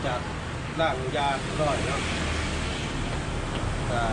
ຈະລ້າງຢາງເລີຍເນາະ ກະ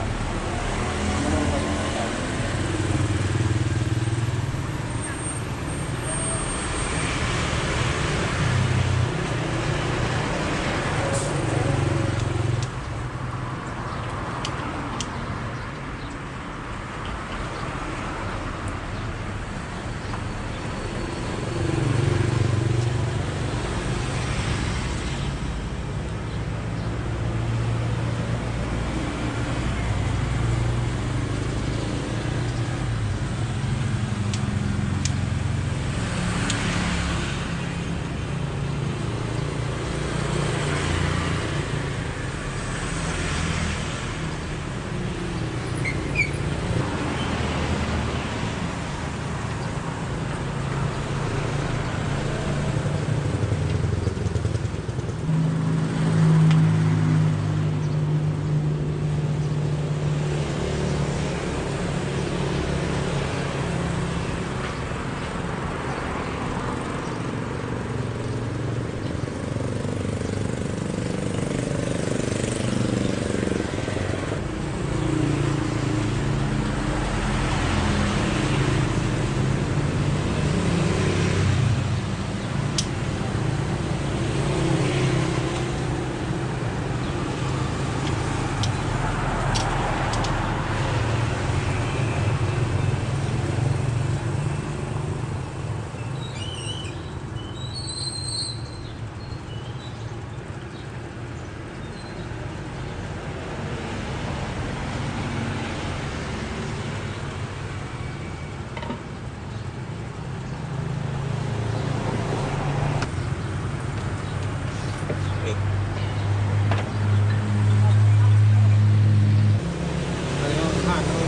ອັນນີ້ເຮົາ ຮ້ານເຮົາ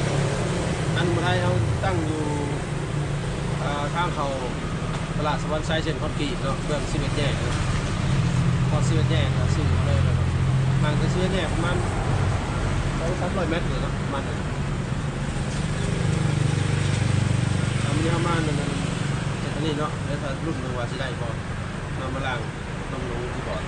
ຮ້ານໝໍໄທເຮົາຕັ້ງຢູ່ ເອີ ທາງເຂົ້າຕະຫຼາດສະຫວັນໄຊເສັ້ນຄອນກຣີດເນາະ ເບື້ອງສິບເອັດແຍກເນາະ ຮອດສິບເອັດແຍກກໍຊື້ມາເລີຍເນາະ ຫ່າງຈາກສິບເອັດແຍກປະມານສອງສາມຮ້ອຍແມັດນີ້ເນາະ ປະມານນັ້ນ. ອັນນີ້ເຮົາມານັ້ນ ອັນນີ້ເນາະ ແລ້ວຖ້າລຸ້ນເບິ່ງວ່າຊິໄດ້ບໍ່ ເນາະ ມາລ້າງ ລົງ ລົງທີ່ບອດ.